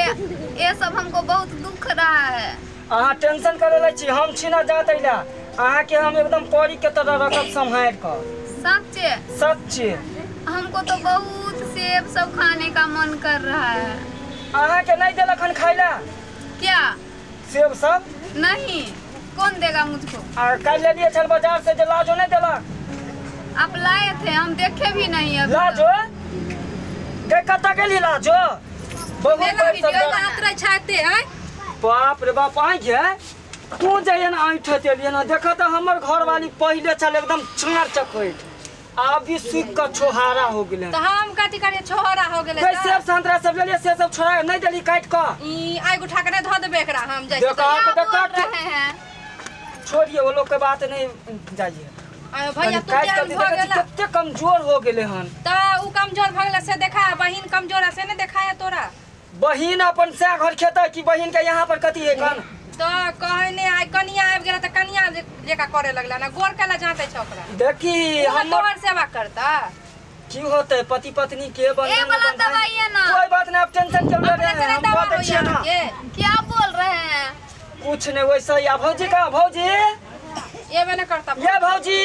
ये सब हमको बहुत दुख रहा है। अहाँ टेंशन करे लै छी, हम छी ना जात अइला। अहाँ के हम एकदम परी के तरह रखब सम्हार कर। सच्चे? सच्चे। हमको तो बहुत सेब सब खाने का मन कर रहा है। अहाँ के नहीं देलक हन खाइला? क्या सेब सब? नहीं, कौन देगा मुझको? आ काल्हि लेलिए छल बाजार से, जे लाजो नहीं देलक? आप लाए थे, हम देखे भी नहीं अभी। लाजो के कतऽ गेली लाजो? बहुत बाप रे बाप, आई गे तू जइए ना ऐठत एलियै ना। देखऽ तऽ हमर घरवाली पहिले छल एकदम चार चकैठ, आब ई सूख कऽ छोहारा हो गेलै। तऽ हम कथी करियै, छोहारा हो गेलै। गै सेब संतरा सब लेलियै, से सब छोड़ा नहीं देली काटि कऽ? ई आगि उठा के नहीं धऽ देबै एकरा, हम जाइ छी। देखऽ बोल रहे हैं, छोड़िए वो लोग के बात नहीं जाइए। भैया तू केहन भऽ गेला? कते कमजोर हो गेलै हन। तऽ उ कमजोर भऽ गेलै से देखा, बहिन कमजोर है से नहीं देखाया तोरा? बहिन अपन से घर खेतै कि बहिन के यहाँ पर कथी है कन? तऽ कहै नै आइ कनिया आबि गेलै तऽ कनिया जेका करे लगला ना, गोर केला जाँतै छै ओकरा। देखी हमर हमर तोहर सेवा करता की होते पति पत्नी के बंधन ए वाला दवाई है ना। कोई बात नहीं, आप टेंशन क्यों ले रहे हैं? हम दवा बहुत अच्छे हैं ना। क्या बोल रहे हैं? कुछ नहीं वैसा ही। भौजी का भौजी ये मैंने करता। ये भौजी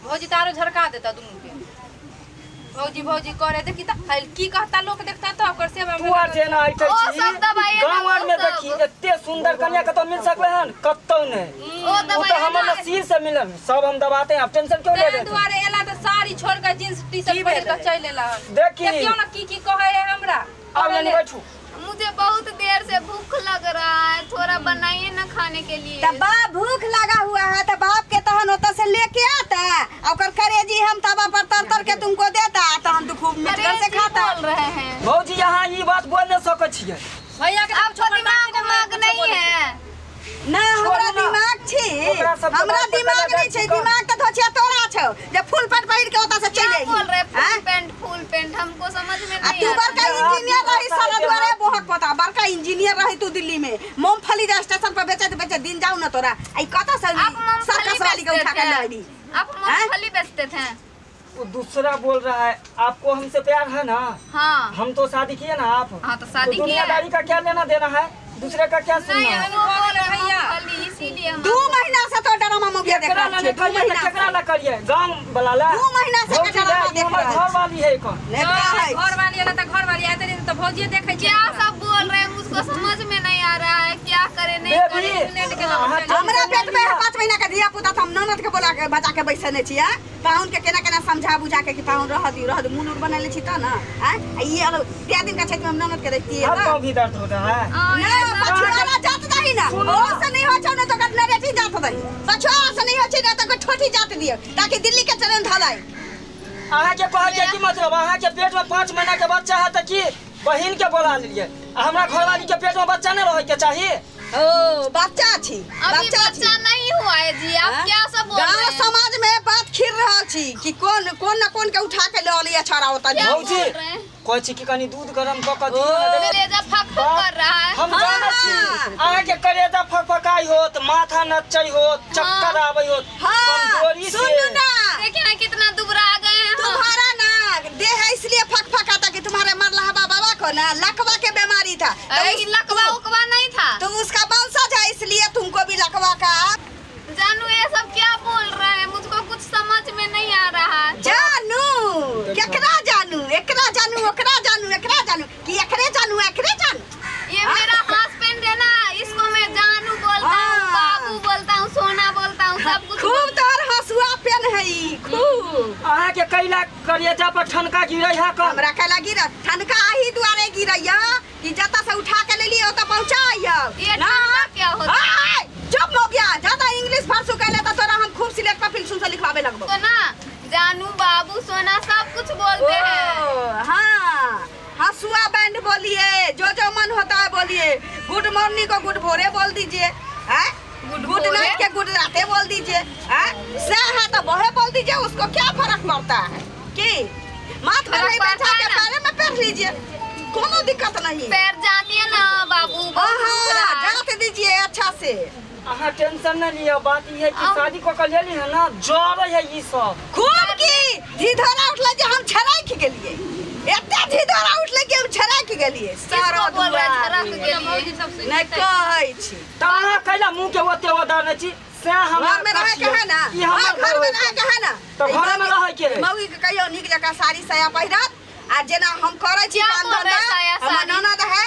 भौजी तारो झरका देता दुनू के। भौजी भौजी करे देखी त की कहता लोग देखता तो ओकर सेवा तू आर जे ना ऐठै छी सब दवाई गांव आर में देखी एते सुंदर कन्या कतौ मिल सकले हन? कतौ नहीं। ओ दवाई तो हमर नसीब से मिलल, सब हम दबाते हैं, आप टेंशन क्यों ले रहे हैं? दुआरे एला त साड़ी छोड़ के जींस टी शर्ट पहिर के चल एला हन। देखी देखियो ना की की कहै है हमरा। आब लेने बैठू। मुझे बहुत देर से भूख लग रहा है, थोड़ा बनाइए ना खाने के लिए। तब बाप भूख लगा हुआ है तो बाप के तहन होता से लेके आता और करेजी हम तवा पर तर तर के तुमको देता तो हम तो खूब मिटकर से खाता। बोल रहे हैं भौजी, यहाँ ये बात बोल नहीं सकै छियै। भैया के आपको दिमाग उमाग नहीं है ना? हमरा दिमाग छी, हमरा दिमाग नहीं छै। दिमाग त धोछिया तोरा छौ जे फुल पैंट पहिर के ओता से चलि क्या बोल रहे? फुल पैंट फुल पैंट हमको समझ में नहीं आ तू बड़का इंजीनियर रही सारा दुआरे बोहक पता, बड़का इंजीनियर रही तू दिल्ली में, मूंगफली स्टेशन पर बेचैत बेचैत दिन जाऊ ना तोरा। आई कत से आप सर्कस वाली के उठा के लाड़ी। आप मूंगफली बेचते थे? वो दूसरा बोल रहा है आपको हमसे प्यार है ना? हाँ, हम तो शादी किए ना आप। हाँ तो शादी किए, दुनियादारी का क्या लेना देना है, दूसरे का क्या सुनना है? इसीलिए 2 महीना से तो ड्रामा मूवी देख रहा है। केकरा ना करिए गांव वाला ला 2 महीना से ड्रामा देख रहा है। घर वाली है कौन? घर वाली है ना त घर वाली आते नहीं तो भौजी देखै क्या सब बोल रहे हैं, मुझको समझ में नहीं आ रहा है क्या करे नहीं करे। हमरा पेट में 5 महीना का धिया पुता हम ननद के बोला के बचा के बैसने छियै, पाहुन के केना केना समझा बुझा के कि पाहुन रह दी रह दी मुन उर बना ले छी त ना। हां ये 3 दिन का क्षेत्र में हम ननद के देखती है ना भी दर्द होता है ना पछुआरा जात दही ना ओ से नहीं हो छौ ना तो नरेटी जात दही, पछुआरा से नहीं हो छै ना तो ठोठी जात दियो ताकि दिल्ली के ट्रेन धलाए। अहाँ के कहै के की मतलब? अहाँ के पेट में 5 महीना के बच्चा है त की बहिन के बोला लेलिए? हमरा घरवाली के पेट में बच्चा नहीं रहे के चाहिए? ओ बच्चा छी, अभी बच्चा नहीं हुआ है जी। आप क्या सब बोल रहे हैं? गांव समाज में बात खिर रहल छी कि कौन कौन ना कौन के उठा के ल लिया छाड़ा होता। भौजी कहै छी कि कनी दूध गरम क क दियो। कलेजा फक फक कर रहा है। हम जानै छी अहाँ के कलेजा फकफकाई होत, माथा नचै होत, चक्कर आबै होत, कमजोरी से। सुनू ना, देखिए ना कितना दुबरा गए हैं। तुम्हारा ना देह है इसलिए फकफकाता कि तुम्हारे मरलहबा बाबा को ना लकवा के बीमारी था। अरे लकवा उकवा नहीं था तो उसका वंशज है इसलिए तुमको भी लकवा का। जानू ये सब क्या बोल रहे हैं, मुझको कुछ समझ में नहीं आ रहा है। जानू केकरा जानू, एकरा जानू ओकरा जानू एकरा जानू कि एकरे जानू एकरे जानू? ये मेरा हस्बैंड है ना, इसको मैं जानू बोलता हूँ, बाबू बोलता हूँ, सोना बोलता हूँ, सब कुछ। खूब तोहर हंसुआ पेन है खूब। अहाँ के कैला करेजा पर ठनका गिरै है? हमरा कैला गिरै ठनका आही दुआरे गिरै कि जता से उठा के ले लियो त पहुंचाइयो। ये ठनका क्या होता है? चुप हो गया, ज्यादा इंग्लिश फारसू कहले त तोरा हम खूब सिलेट पर पेंसिल से लिखवावे लगबो। तो ना जानू बाबू सोना सब कुछ बोलते हैं। हां हंसुआ बैंड बोलिए, जो जो मन होता है बोलिए। गुड मॉर्निंग को गुड भोरे बोल दीजिए, हैं गुड नाइट के गुड राते बोल दीजिए, हैं से है तो बहे बोल दीजिए, उसको क्या फर्क पड़ता है कि माथ पर नहीं बैठा के पैर में पैर लीजिए, कोनो दिक्कत नहीं। पैर जाती है ना बाबू, हाँ जाते दीजिए अच्छा से। अहाँ टेंशन नहीं लियो, बात ई है कि शादी को कर लेली है ना, जर है ई सब खूब की धीधरा उठले जे हम छराक गेलिए, एते धीधरा उठले कि हम छराक गेलिए। सारा बोल रहा छराक गेलिए। नहीं कहै छी त अहाँ कैला मुंह के ओते ओदाने छी से हमर घर में रहे के है ना। हां घर में रहे के है ना तो घर में रहे के है। मौगी के कहियो नीक जकाँ साड़ी साया पहिरत आ जेना हम करै छी काम धंधा। हमर ननद है,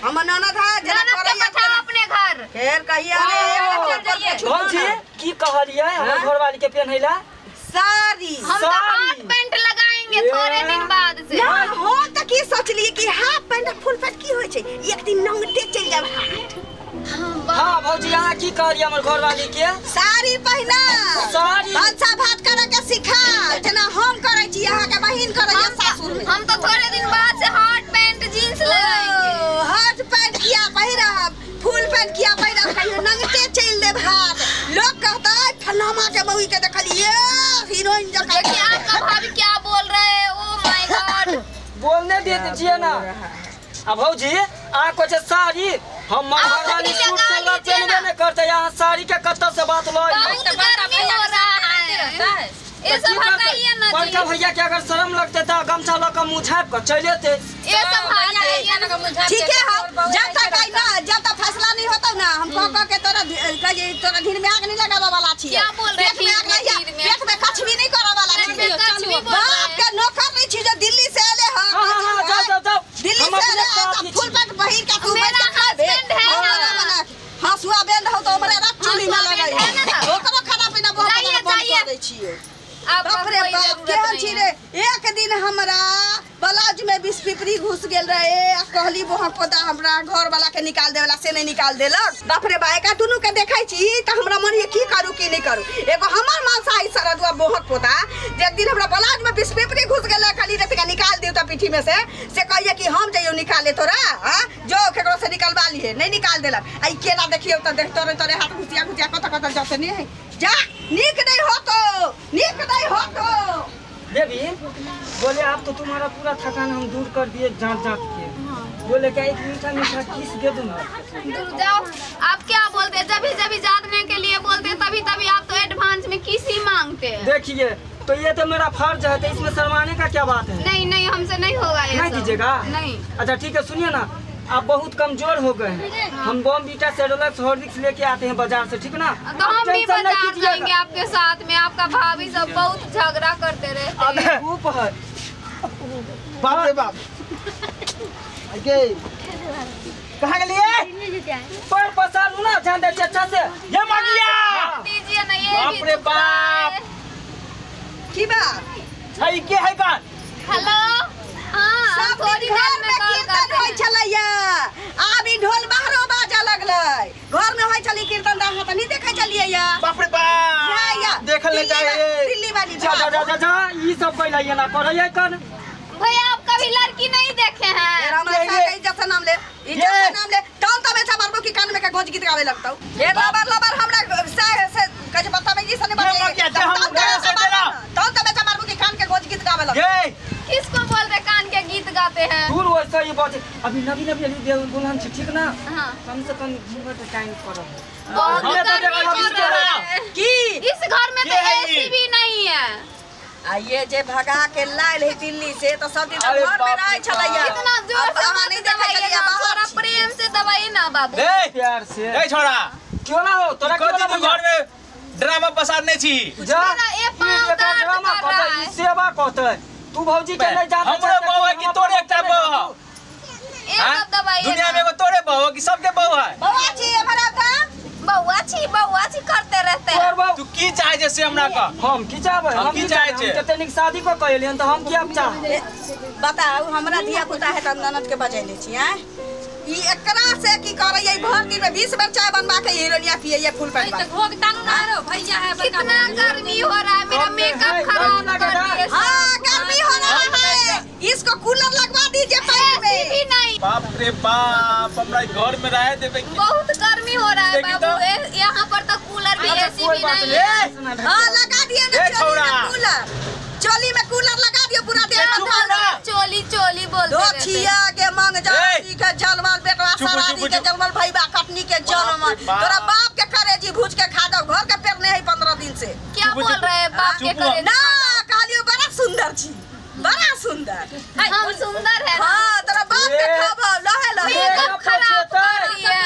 हमर ननद है जेना करै पठाओ अपने घर। फेर कहिया रे भौजी की कहलियै हमर घरवाली के पेन्हैला साड़ी? हम तो हाफ पैंट लगाएंगे थोड़े दिन बाद से। ना हो त की सोचलिए कि हाफ पैंट फुल पैंट की होय छै, एक दिन नंगटे चल जाब हाथ। हां भौजी अहाँ की कहलियै हमर घरवाली के? साड़ी पहिना, साड़ी भनसा भात करे के सिखा जेना हम करै छी, अहाँ के बहिन करै छै सासुर में। हम तो थोड़े दिन बाद से हाफ पैंट जींस लगाएंगे। हाफ पैंट किया पहिरब, फुल पैंट किया पहिरब, कहियो नंगटे चल देब हाथ। लोग कहतै फलामा के बहू के देखलिए हीरोइन जकाँ। देखिए आपका भाभी क्या बोल रहे हैं, ओ my God. बोलने दे दीजिए ना। अब भौजी अहाँ कहै छै साड़ी, हम घरवाली सूट सलवार पहनबे नहीं करते, यहाँ साड़ी के कत्ता से बात लो। बहुत गर्मी हो रहा है, ये सब हटाइए ना। बड़का भैया के अगर शर्म लगते तो गमछा लऽ के मुँह झाँपि के चलि एते। ये सब हटाइए ना। ठीक है, जब तक आई ना, जब तक फैसला नहीं होता ना, हम कह कह के तोरा तोरा धीर में आग नहीं लगावे वाला छी। क्या बोल रहे हैं? पेट में कछ भी नहीं करे वाला छी। बाप के नौकर नहीं छी जो दिल्ली से आले। हां हां जाओ जाओ जाओ, दिल्ली से आले तो फुल पैंट पहिर के तू बैठ के खाबे। हंसुआ बेंद हो तो हमरा रात चूल्ही में लगाई ओकरो खाना पीना बहुत बंद कर दै छियै। बाप रे बाप केहन छी रे। एक दिन हमरा ब्लाउज में 20 पिपरी घुस गेल रहे आ कहली बोहा पोता हमरा घर वाला के निकाल देवला, से नहीं निकाल देलक। बाप रे बा एका दुनू के देखै छी त हमरा मन ये की करू की नहीं करू। एगो हमर मनसा ई सरदुआ बोहक पोता जे एक दिन हमरा ब्लाउज में 20 पिपरी घुस गेल, कहली रे तका निकाल दिउ त पीठी में से कहिए कि हम जइयो निकाले तोरा। हां जो केकरो से निकलवा लिए, नहीं निकाल देलक। आ ई केना देखियौ त देख तोरे तोरे हाथ घुसिया घुसिया कत कत जते नहीं है। जा नीक नहीं होतो, नीक नहीं होतो। बेबी बोले आप तो तुम्हारा पूरा थकान हम दूर कर दिए जांच जांच के। बोले क्या एक मीठा मीठा किस दे दूंगा। दूर जाओ। आप क्या बोलते हैं, जब जब जाने के लिए बोलते हैं तभी तभी आप तो एडवांस में किस ही मांगते हैं। देखिए तो ये तो मेरा फर्ज है, तो इसमें शर्माने का क्या बात है? नहीं नहीं हमसे नहीं होगा ये। नहीं दीजिएगा? नहीं। अच्छा ठीक है, सुनिए ना, आप बहुत कमजोर हो गए हैं। हम बॉम्बीटा सेरोलक्स हॉर्लिक्स लेके आते हैं बाजार से, ठीक ना? तो हम भी बाजार जाएंगे आपके साथ में। आपका भाभी सब बहुत झगड़ा करते रहते हैं। धूप है। बाप रे बाप, कहाँ के लिए पर पसारू ना, ध्यान दे अच्छा से। ये मांगिया दीजिए ना ये। बाप रे बाप की बात है, के है का? हेलो हाँ, सब थोड़ी घर देर में में कॉल कीर्तन करते होय हैं। छलैया, आब ई ढोल बाहरो बाजा लगलै। घर में होय छलै कीर्तन, त अहाँ त नहीं देखै छलियै। बाप रे बाप देखल नहीं जाए। दिल्ली वाली जा जा जा जा, ई सब पहिला ये ना करैया कर। भैया आप कभी लड़की नहीं देखे हैं? हमरा साथे इज्जत से नाम ले, इज्जत से नाम ले। तौन तबे से मारबो कि कान में के गोंज गीत गावे लगतौ। ए लबर लबर हमरा से से कहे बदतमीजी से नहीं ये तौन तबे से मारबो कि कान के गोंज गीत गावे लगतौ। किसको बोल रहे कान के गीत गाते हैं? दूर वैसा ही बात। अभी नवी नवी अली दुल्हन छी, ठीक ना? हाँ। कम से कम घूंघट टाइम करो। बहुत गर्मी हो रहा है की इस घर में तो एसी भी नहीं है। आ ये जे भगा के लायल है दिल्ली से तो सब दिन घर में रहे छलैया। इतना जोर से मत नहीं देखै दबाइए छलियै ना, बाहर। थोड़ा प्रेम से दबाइए ना बाबू। ए प्यार से। ए छोड़ा क्यों ना हो तोरा क्यों ना कथी तू घर में ड्रामा पसारने छी? जा मेरा ये पाँव ई दर्द ड्रामा कर रहा कहतै, है। ई सेवा कहतै। तू भौजी के नहीं जानत। हमरो बहू है कि तोरे एकटा बहू है? ये सब दबाइए दुनिया ना। में एगो तोरे बहू है कि सबके बहू है? बौआ छी हमरा त बौआ छी करते रहते हैं। तोर बहू तू की चाहे जे से हमरा कह? हम की चाहबै? हम की चाहै हम कते नीक शादी क कएलियन त हम की अब चाहबै? बताउ हमरा धिया पुता है त हम ननद के बजैले छी। आँ ई एकरा से की करैया? भर दिन में 20 बेर चाय बनवा के हीरोनिया पियैया फुल पैंट तो घोग तानू ना रो भैया है बड़का। कितना गर्मी हो रहा है, मेरा मेकअप खराब कर दिए। हां गर्मी हो रहा है, इसको कूलर लगवा दीजिए पैर में। एसी भी नहीं। बाप रे बाप, हमरा घर में रहे देबे। बहुत गर्मी हो रहा है बाबू, यहाँ पर तो कूलर भी एसी भी नहीं है। हां लगा दिए ना चोली में कूलर, चोली में कूलर लगा दियो पूरा देह में। चोली चोली बोलते रहते। दोछिया के मांग जाती के जलमल बेटवा सरादी के जलमल भईबा कटनी के जलमल तोरा बाप के करेजी भूज के खा दो। घर के पेड़ नहीं है 15 दिन से। क्या बोल रहे हैं बाप के करेजी? ना कहलियो बड़ा सुंदर छी, बड़ा सुंदर। हम सुंदर है। हां तोरा बाप के खाबो लहे लहे। मेकअप खराब कर दिया।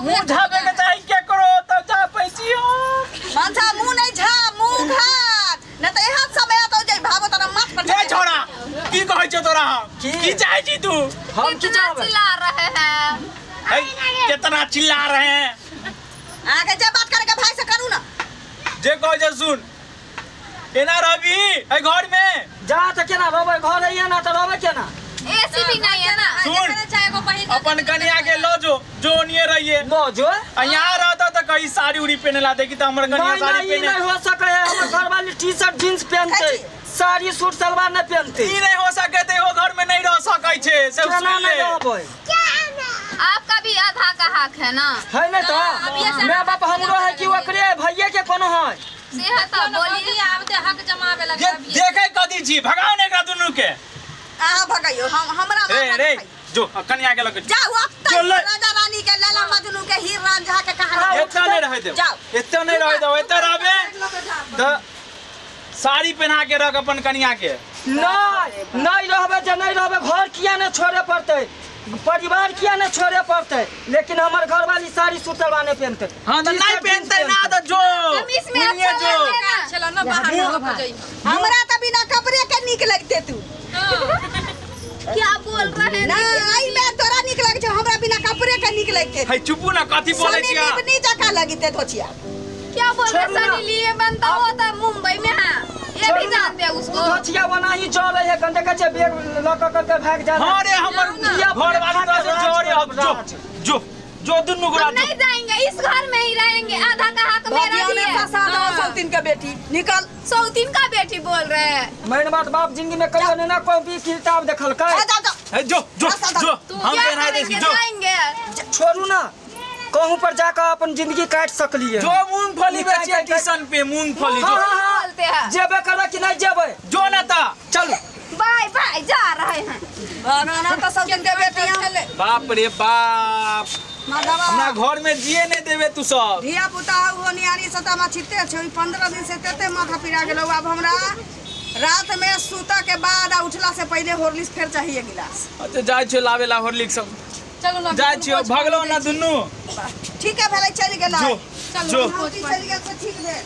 मुंह झापे के चाही के करो त झापै छी मनसा मुंह नहीं झा मुंह घाट न त एहन समय आतो जे भागो तोरा माथ पर। ए छोरा की कहै छौ तोरा हम की चाहै छी तू? हम की चाहबै? चिल्ला रहे हैं है कितना चिल्ला रहे हैं। आगे जे बात करे के भाई से करू ना। जे कहै छै सुन केना रहबी ए घर में? जा त केना रहबै घर है ना त रहबै केना? एसी भी नहीं है ना। सुन अपन कन्या के लो जो जो ओनिए रहिए लो जो आ यहाँ रहता त कहीं साड़ी उड़ी पहने ला देखी त हमर कन्या साड़ी पहने नहीं हो सके है। हमर घर वाली टी शर्ट जींस पहनते साड़ी सूट सलवार नहीं पहनते। ई नहीं हो सके त एहो घर में नहीं रह सकै छै से केना नहीं रहबै? आपका भी आधा का हक है ना। है नहीं तो मैं बाप हमरो है कि ओकरे भैया के कोनो है से है तो बोलिए आबते हक जमावे लगा देखे कदी छी भगाओ ने एकरा दुनू के। आहा भगाइयो हम हमरा रे रे जो कन्या के लग जाओ अब तक राजा रानी के लैला मजनू के हीर रांझा के कहानी एतना नहीं रह देब एतना नहीं रह देब एतना रहबे त साड़ी पहना के रख अपन कन्या के। नहीं नहीं रहबे जे नहीं रहबे घर किया ने छोड़े पड़ते परिवार किया ने छोड़े पड़ते लेकिन हमर घर वाली साड़ी सूट सलवार नहीं पहनते। हां त नहीं पहनते ना त जो हम इसमें अच्छा जो चलो ना बाहर हो जाई। हमरा त बिना कपड़े के नीक लगते तू। क्या बोल रहे हैं? ना आई में तोरा नीक लगे छौ हमरा बिना कपड़े के नीक लगते। है चुपू ना कथि बोलै छी? सनी नी जका लगते धोचिया। क्या बोल रहे सनी लिए बनता होता मुंबई में है ये भी जानते हैं उसको। धोचिया बना ही चल रहे है गंदे कच्चे बैग लक करके भाग जा। हां रे हमर घर वाली तो से जोरे अब जो जो जो दुनू गोरा नहीं जाएंगे इस घर में ही रहेंगे। आधा का हक मेरा भी है। सौतीन का बेटी निकल। सौतीन का बेटी बोल रहे हैं। मैंने बात बाप जिंदगी में कहियो ने ना कोई भी किताब देखलकै। जा जा ए जो जो जो हम पहना दे छी जो जाएंगे। छोड़ू ना कहूं पर जाकर अपन जिंदगी काट सकलिए। जो मूंगफली बेचे किशन पे मूंगफली जो बोलते हैं जेबे करे कि नहीं जेबे जो ना ता चलो बाय बाय जा रहे हैं। ना तो सौतीन के बेटी। बाप रे बाप हमरा घर में जिए नहीं देवे तू सब। धिया पुता हो नियारी सता मा छिते छै 15 दिन से तेते माथा पिरा गेलो। अब हमरा रात में सुता के बाद आ उठला से पहले हॉर्लिक्स फेर चाहिए गिलास। अच्छा जाय छै लावे ला हॉर्लिक्स सब। चलो ना जाय छै भगलो ना दुनू। ठीक है भेलै चल गेला। जो चल गेल से ठीक भेल।